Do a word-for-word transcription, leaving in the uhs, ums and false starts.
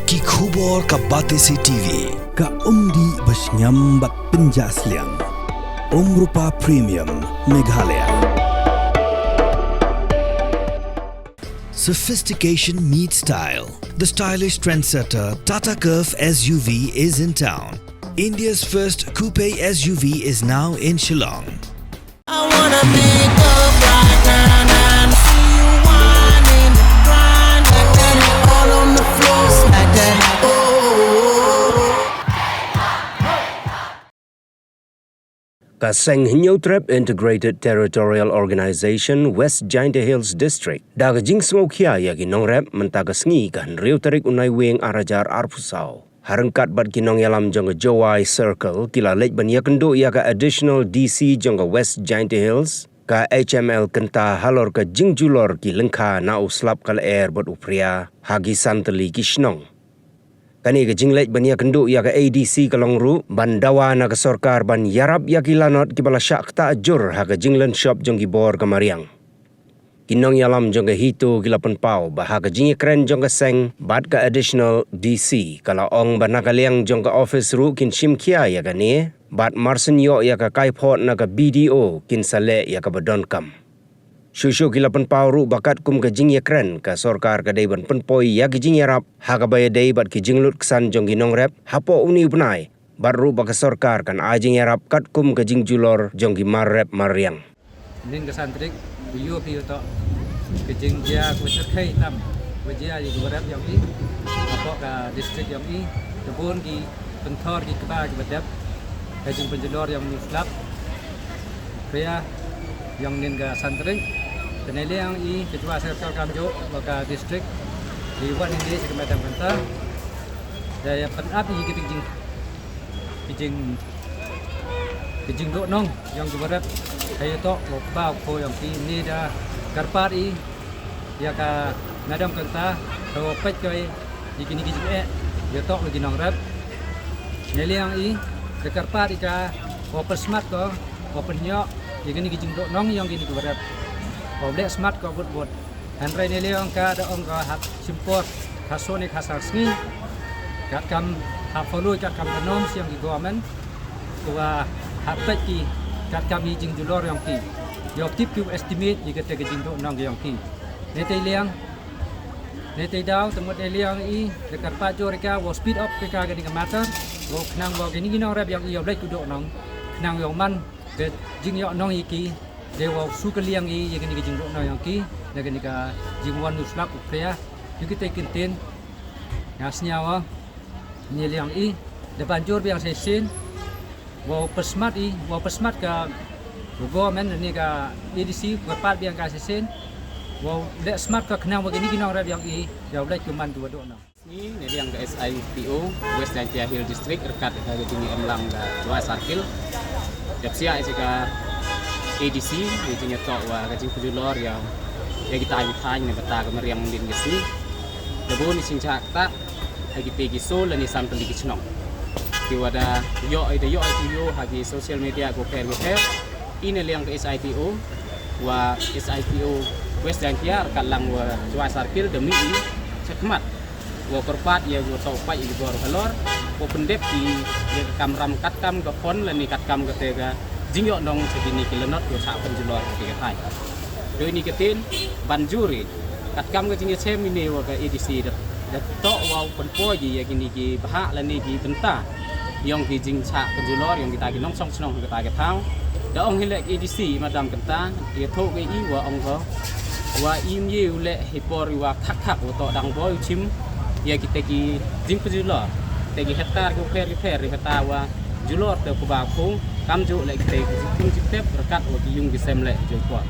Ki khubor ka Batesi T V. Ka umdih ba shngiam bad pynjah sliang. Umrupa Premium Meghalaya. Sophistication meets style. The stylish trendsetter Tata Curvv S U V is in town. India's first coupe S U V is now in Shillong. I wanna pick up right now, now, see you whining, grinding, all on the floor, smack that. Oh. Ka seng Hynñiewtrep Integrated Territorial Organization West Jaintia Hills District da ka jingsngewkhia ïa ki nongrep mynta ka sngi ka hynriew tarik u Naiwieng ar hajar arphew saw. Ha ryngkat bad ki nongïalam jong ka Jowai Circle ki la leit ban ïakynduh ïa ka Additional D C jong ka West Jaintia Hills, ka H M L Kynta halor ka jingjulor ki lyngkha na u slap ka lyer bad u phria ha ki san tylli ki shnong. Kane ka jingleit ban ïakynduh ïa ka A D C ka long ruh ban dawa na ka sorkar ban ïarap ïa ki lanot kiba la shah ktah jur ha ka jinglen shop jong ki bor ka mariang. Ki nongïalam jong ka HITO ki la pynpaw ba ha ka jingïakren jong ka seng bad ka Additional D C ka la ong ba na ka liang jong ka office ruh kin shim khia ïa kane bad marsien ïoh ïa ka kaiphod na ka B D O kin sa leh ïa kaba donkam. Shuh shuh ki la pynpaw ruh ba katkum ka jingïakren ka sorkar ka dei ban pynpoi ïa ki jingïarap ha kaba ïadei bad ki jinglut ksan jong ki nongrep hapoh une u bnai bad ruh ba ka sorkar kan ai jingïarap katkum ka jingjulor jong ki mar rep mar riang. Nin ka san tarik, u ïoh phi u toh ka jingjia ka ba cherkhei tam, ka ba jia ïa ki ba rep ïong i hapoh ka district ïong i. Ka bun ki pynthor ki kba ki ba dep ka jingpynjulor ïong u slap phria ïong nin ka san tarik. Ka ne liang i ka jua serkal kam jooh ba ka district ki wan ïong i sha ka madam kynta da ïa pynap i ki jing ki jing ki jingduh nong ïong ki ba rep. Ka ïa toh u kba u kho ïong ki ne da kyrpad i ïa ka madam kynta ka wa peit ka ïa kini ki jingeh ïa toh ki nongrep. Ne liang i da kyrpad i ka wa pynsmat ko wa pynïoh ïa kini ki jingduh nong ïong kini ki ba rep. Wa leh smat ko bud bud. Hynrei ne liang ka da ong ka hap shim por ka soni ka sar sngi. Katkam hap follow katkam ka norms ïong ki government. Wa hap peit ki katkam i jingjulor ïong ki. Ïoh tip ki u estimate ïa kata ka jingduh nong ïong ki. Ne te liang ne te daw te mut ne liang i da kyrpad jur ïa ka wa speed up ïa ka kani ka matter. Wa khnang wa kini ki nongrep ïong i ïa u leit u duh nong khnang ïa u man ka jingïoh nong ïa ki. Dei wa u shu ka liang i ïa kani ka jingduh nong ïong ki na kani ka jingwan u slap u phria. Ïa ki te kin tin nga sñiaw ne liang i da ban jur biang shisien. Wa u pynsmat i wa u pynsmat ka u government ne ka A D C wa pat biang ka shisien. Wa u leh smat ka khnang wa kini ki nongrep ïong i ïa u leit u man tu wa duh nong. Ngi ne liang ka S I T O West Jaintia Hill District ryngkat ka jingïalam ka Jowai Circle. Dep sia ïa ka A D C ne jingïatoh wa ka jingpynjulor ïa ïa kita ki thaiñ ne kata ka mariang din ka sngi. Da bun i sing chak ta ha ki te ki so lane san tylli ki chnong. Ki wa da ïoh da ïoh ïa ki ïoh ha ki social media ko pher ko pher. I ne liang ka S I T O wa S I T O West Jaintia ryngkat lang wa Jowai Circle da mih i chakhmat. Wa kyrpad ïa wa toh pait ïa ki bor halor wa pyndep ïa ka kamram katkam ka phone lane katkam kata ka jingïoh nong sa kini ki lanot wa chah pynjulor kata ka thaiñ. Doi ni ka tin ban jur i katkam ka jingïashem ine wa ka A D C da da toh wa u pynpoi ïa kini ki bhah lane ki bynta ïong ki jingchah pynjulor ïong kita ki nongshong shnong kata ka thaw. Da ong hi leh A D C madam kynta ïathuh ka i wa ong ko wa im ye u leh hi por i wa khak khak wa toh dang boi u chim ïa kita ki jingpynjulor te ki hektar ki pher ki pher ri kata wa julor te ku ba khung kam ju leh kita ki jingpynjulor tep ryngkat wa ki yung ki sem leh ju por.